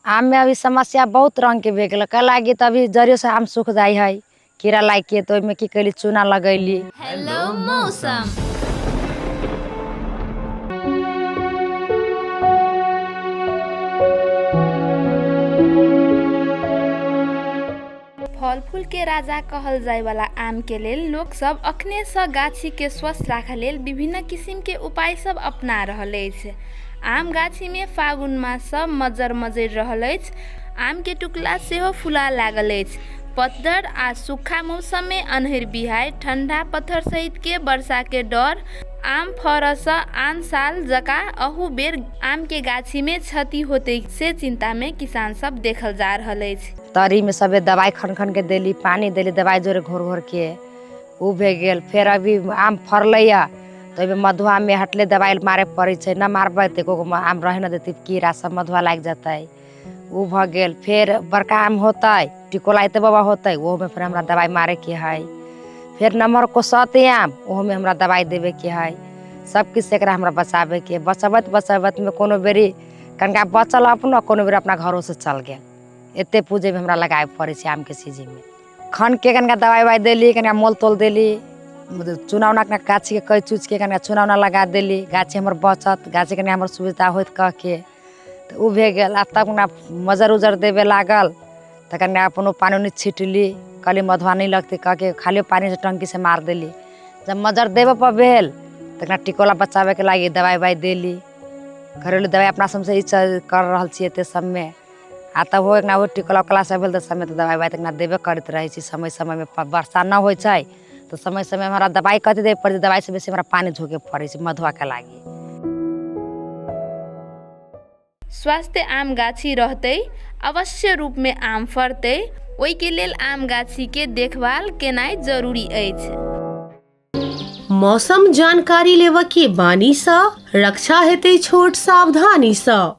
आममे अभी समस्या बहुत रङ्गके भए गेलै। कै लागी तऽ अभी जड़ियोसँ आम सुखि जाइ हइ कीड़ा लागिके, तऽ ओहिमे की कयली, चूना लगैली। हेलो मौसम। फल फूल के राजा कहल जाय वाला आम के लेल लोक सब अखने सँ गाछी के स्वस्थ राखऽ लेल विभिन्न किसिम के उपाय सब अपना रहल अछि। आम गाछी में फागुन मास सँ मज्जर मजरि रहल अछि। आम के टुकला सेहो फुला लागल अछि। पतझड़ आ सूखा मौसम में अन्हरि बिहाड़ि, ठंडा पत्थर सहित के वर्षा के डर आम फरऽ सँ आन साल जकाँ अहू बेर आम के गाछी में क्षति होतै से चिंता में किसान सब देखल जा रहल अछि। तरीमे सबे दबाइ खन खनके देली, पानि देली दबाइ जोरे घोर घोरके, ओ भए गेल। फेर अभी आम फड़लैए तऽ ओहिमे मधुआमे हटले दबाइ मारे पड़ै छै। नहि मारबै तऽ एको गो आम रहे नहि देतै, कीड़ा सब मधुआ लागि जेतै, ओ भऽ गेल। फेर बड़का आम होतै, टिकोला एते बाबा होतै, ओहोमे फेर हमरा दबाइ मारेके हइ। फेर नमहर कोसतै आम, ओहोमे हमरा दबाइ देबेके हइ। सबकिछु एकरा हमरा बचाबेके, बचबैत बचबैतमे कोनो बेरी कनिका बचल अपनो, कोनो बेर अपना घरोसँ चल गेल। एते पूजेमे हमरा लगाबे पड़ै छै आमके सीजनमे। खनके कनिका दबाइ उबाइ देली, कनिका मोल तोल देली, चूना उना गाछीके कैच उचके कनिका चूना उना लगा देली, गाछी हमर बचत, गाछी कनि हमर सुविधा होइत कहके, तऽ ओ भए गेल। आ तब कनिका मज्जर उज्जर देबे लागल तऽ कनिका अपनो पानि उनि छिटली, कहली मधुआ नहि लगतै कहके खाली पानिसँ टङ्कीसँ मारि देली। जब मज्जर देबे पर भेल तऽ कनिका टिकोला बचाबेके लागि दबाइ उबाइ देली, घरेलू दबाइ अपना सबसँ ई कर रहल छियै एते सबमे। आ तब हो एकना ओ टिकोला उकोला सब भेल तऽ समय तऽ दबाइ उबाइ तऽ एकना देबे करैत रहै छी समय समयमे। वर्षा नहि होइ छै तऽ समय समयमे हमरा दबाइ कथी देबे पड़ै छै, दबाइसँ बेसी हमरा पानि झोँके पड़ै छै मधुआके लागि। स्वास्थ्य आम गाछी रहतै अवश्य रूपमे आम फड़तै, ओहिके लेल आम गाछीके देखभाल केनाइ जरूरी अछि। मौसम जानकारी लेबऽ के बानी सँ रक्षा हेतै छोट सावधानी सँ।